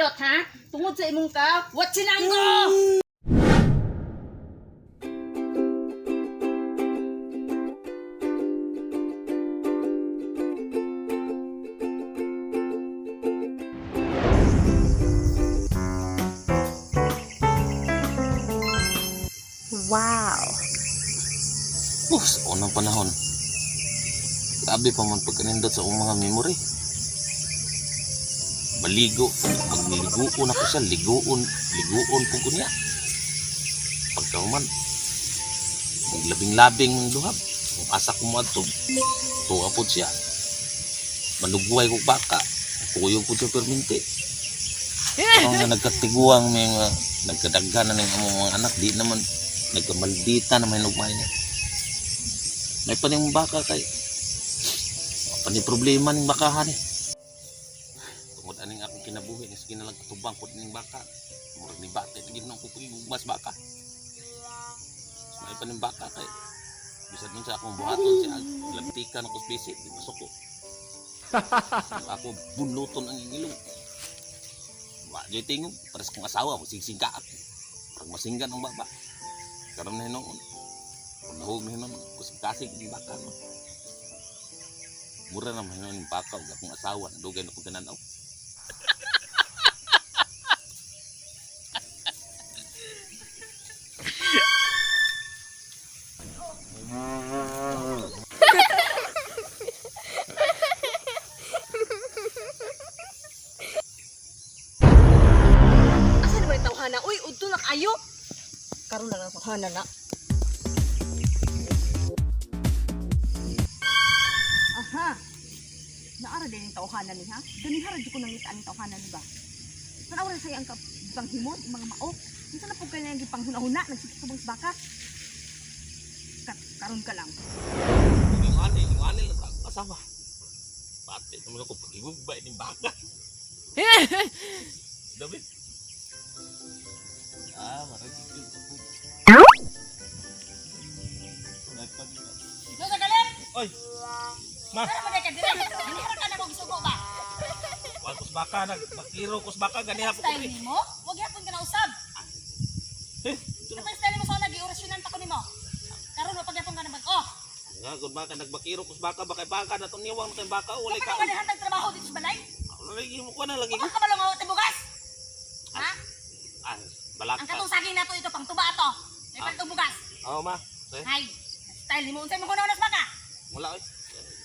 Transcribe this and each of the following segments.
Hilot ha? Tungod sa imong ka, watsinanggo! Wow. Sa unang panahon. Grabe pa man pagkanindot sa akong mga memory. Maligo, magliguon ako siya, liguon, liguon po ko niya. Pagkahuman, maglabing-labing ng duhab. Kung asa ko mo adto, tuwa po siya. Manugway ko baka, kuyog po siya perminti. Ang nga nagkatiguang may mga nagkadaghan na ng among mga anak, di naman nagkamaldita na may lugmay niya. May paning baka kay pani problema ning bakahan eh. Tungod aning akong kinabuhi ni sige na lang katubang ko ning baka. Murag ni bata gid nang kukuyugmas baka. May paning baka kay bisan nun sa akong buhaton siya labtikan ako sa bisi di masok ko. Ako bunuton ang ilong. Wa jud tingog para sa kong asawa mo sigsing ka ako. Murag masinggan ang baba. Karon na hinuon. Kung nahug na hinuon, kusing-kasing ang baka no. Mura naman hinuon yung baka ug akong asawa, dugay na kong tinanaw. Asa naman yung tawhana? Uy, udto na kayo! Karon na lang tawhana na. Aha! Naara din yung tawhana ni ha? Ganihara di ko nangita ang tawhana ni ba? Tanaw rin sa'yo ang panghimod, mga mao. Minsan na po kayo na yung panghuna-huna, nagsikip ko bang sa baka? Karon ka lang. Yung ani, yung ani lang sa akong asawa. Pati naman ako pag-ibubay ng baka. David. Ah, marag yun ako. No, sa galing! Oy! Ma! Tara man ka dire! Ganihara ka na kong gisugo ba? Wal kus baka, nagbakiro kus baka, ganiha po Style ko. nimo? Wag yapon ka na usab. Eh, Kapag style mo sa una, giorasyonan pa ko nimo. Karon wa pagyapon ka na bag-o. Nga, gud baka, nagbakiro kus baka, baka baka, na itong niwang na kayong baka, walay Kapag ka. ka ganihan trabaho dito sa balay, Lagi mo ko na, lagi ko. wa ka balong nga bugas. Ha? Ah, balak Ang ka. katong saging nato ito pang tuba ato. May pantong bugas. Oo, ma. Eh, Hay. Style nimo unsay mo hunaw na baka? wala oy.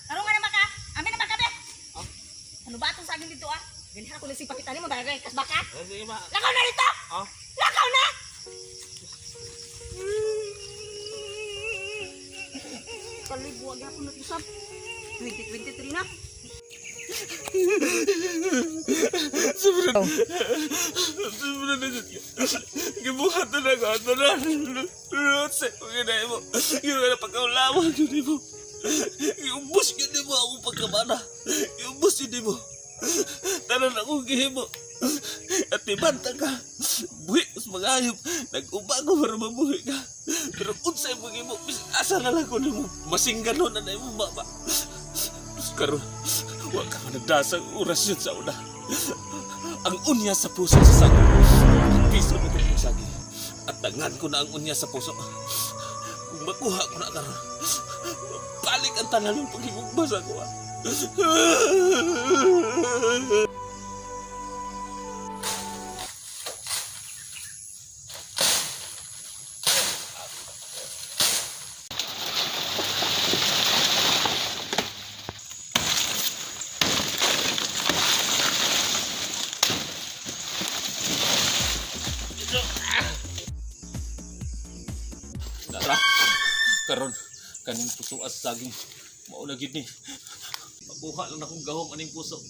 Karon nga na baka? Amin na baka be. Ah. Ano ba atong saging dito ah? Ganihan ko na sing pakita nimo bagay kas baka. Eh, sige, ma. Lakaw na dito. Ah. Lakaw na. Kalibuag ako na usab. 2023 na. Sobra na dyan. Gibuhat na lang ako na. Sa ginay mo. Ginawa na pagkaulawa yun mo. Iubos yun mo akong pagkamana. Iubos yun mo. Tanan akong gihimo. At ibanta ka. Buhi sa mga hayop. Nag-uba ko para mabuhi ka. Pero unsay mo gihimo. Asa na lang ko nimo. Masinggan na na imong baba. Tapos karon, wa ka man nagdasang orasyon sa una. Ang unya sa puso sa saging. Piso na ko sa saging. At tangan ko na ang unya sa puso. Kung makuha ko na karon, balik ang tanan ng paghigugma sa kuha. Tara, karon kaning puso as saging mauna gid ni. Makuha lang akong gahom aning puso.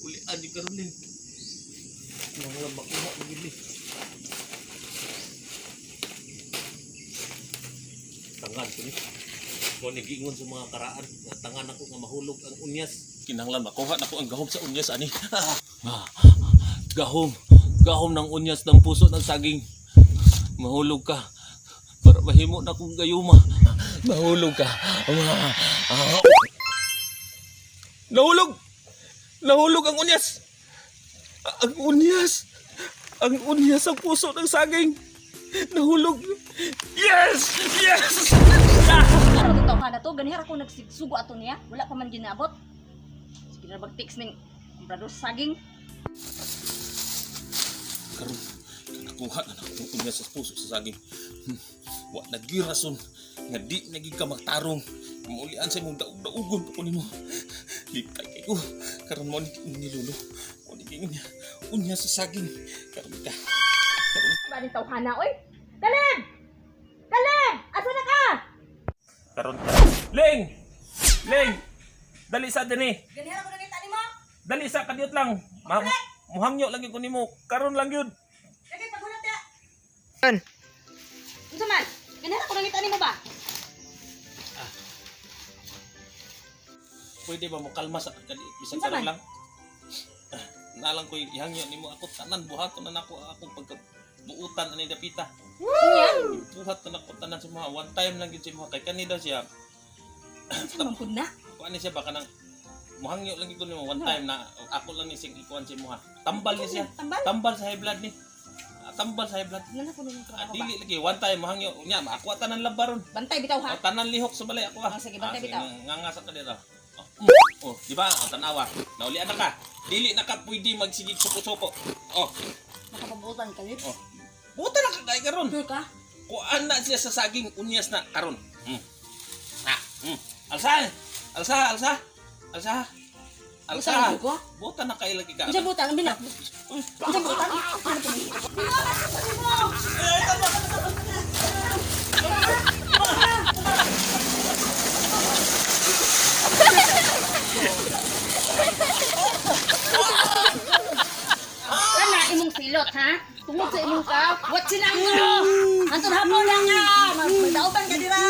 Ulian di karon ni. Nang makuha na gid ni. Tangan ko ni. Mo ni giingon sa mga karaan nga tangan ako nga mahulog ang unyas. Kinahanglan makuha nako ang gahom sa unyas ani. Ah, gahom, gahom ng unyas ng puso ng saging. Mahulog ka para mahimo na kong gayuma. Mahulog ka. Ah, ah. Nahulog! Nahulog ang unyas! Ang unyas. Ang unyas ang puso ng saging. Nahulog. Yes! Yes! Ano itong tawhana to? Ganihara ko nagsigsugo ato niya. Wala pa man ginabot. Sige na mag-text ning komprador sa saging. Karon, nakuha na akong unyas sa puso sa saging. Wa nagirason nga di naging ka magtarong. Maulian sa imong daog-daugon pa ko nimo. Lipay kay ko. Karon mo ni ni Lolo. Mo ni unya. Unya sa saging. Karon ka. Karon. Ba ning tawhana oy? Kaleb! Kaleb! Asa na ka? Karon ka. Ling! Ling! Dali sa dinhi. Ganihara ko nangita nimo. Dali sa kadiyot lang. Muhangyo lang gyud ko nimo. Karon lang gyud. Lagi pagunat ya. Unsa man? Ganihara ko nangita nimo ba? Pwede ba mo kalma sa kali bisan Unsa karon man? lang? Ah, nalang ko'y ihangyo nimo ako tanan buhaton na nako akong pagkabuutan ani dapita. Unya? Buhat na nako tanan sa mga one time lang gyud sa mga kay kani daw siya. Unsa man pud na? Kuan ni siya ba kanang muhangyo lang gyud ko nimo one time na ako lang ni sing ikuan sa imuha. Tambal ni siya. Tambal. Tambal sa high blood ni. Ah, tambal sa high blood. Nana ko nung Ah, trabaho ba? dili lagi one time muhangyo unya makuha tanan labaron. Bantay bitaw ha. O, tanan lihok sa balay ako ah. Ah, sige, bantay bitaw. Nga nga sa kanila. Oh, oh, di ba? O, tanawa. Naulian na ka. Dili na ka pwede magsigig suko-suko. Oh, Nakapabutan ka oh. Buta na ka kay karon. Sure ka? Kuan na siya sa saging unyas na karon. Ah. Alsa. Alsa, alsa. Alsa. Alsa. Buta na ko? Buta na kay lagi ka. Unsa butang bina? Uy. Unsa butang? Kana imong silot ha? Tungod sa imong ka, what sinanggo? Anton hapon lang nga, magdauban ka dira.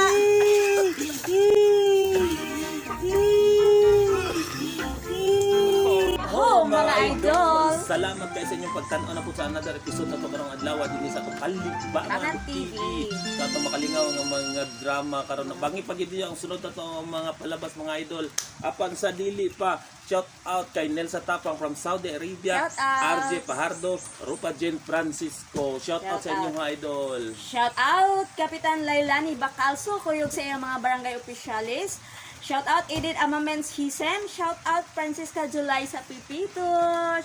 Oh, mga idol. Salamat kayo sa inyong pagtan-aw na po sa another episode na to karong adlaw dinhi sa atong Kaligbangan Bangan TV. TV. Sa atong makalingaw nga mga drama karon bangi pa gid ang sunod na to ang mga palabas, mga idol. Apan sa dili pa, shout out kay Nelsa Tapang from Saudi Arabia, Shout out. RJ Pajardo, Rupa Jane Francisco. Shout out Shout sa inyong out. mga idol. Shout out Kapitan Lailani Bacalso, kuyog sa iyang mga barangay opisyalis. Shout out Edith Amamens Hisem. Shout out Francisca July sa Pipito.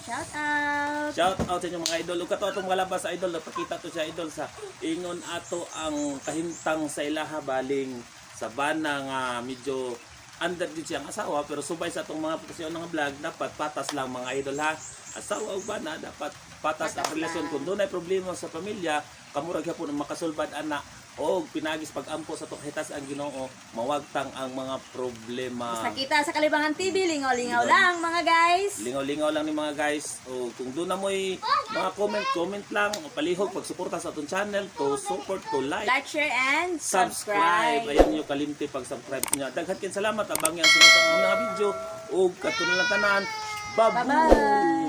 Shout out. Shout out sa inyong mga idol. Ug kato atong mga labas idol, napakita to siya idol sa ingon ato ang kahimtang sa ilaha baling sa bana nga medyo under din siyang asawa, pero subay sa atong mga profesyon nga vlog dapat patas lang, mga idol, ha. Asawa ug bana dapat patas ang Patas relasyon. lang. Kung dunay problema sa pamilya, kamurag gyapon ang makasulbad ana og pinagis pag-ampo sa hitas ang Ginoo, mawagtang ang mga problema. Basta kita sa Kalibangan TV, lingaw-lingaw lang mga guys. Lingaw-lingaw lang ni mga guys. O kung doon na mo'y mga comment, comment lang. O palihog, pagsuporta sa atong channel, to support, to like, Like, share, and subscribe. subscribe. Ayan yung kalimti pag-subscribe niya. Daghan kin salamat. Abang yan sunod ang mga video. O kato na lang tanan. Babu! Bye-bye!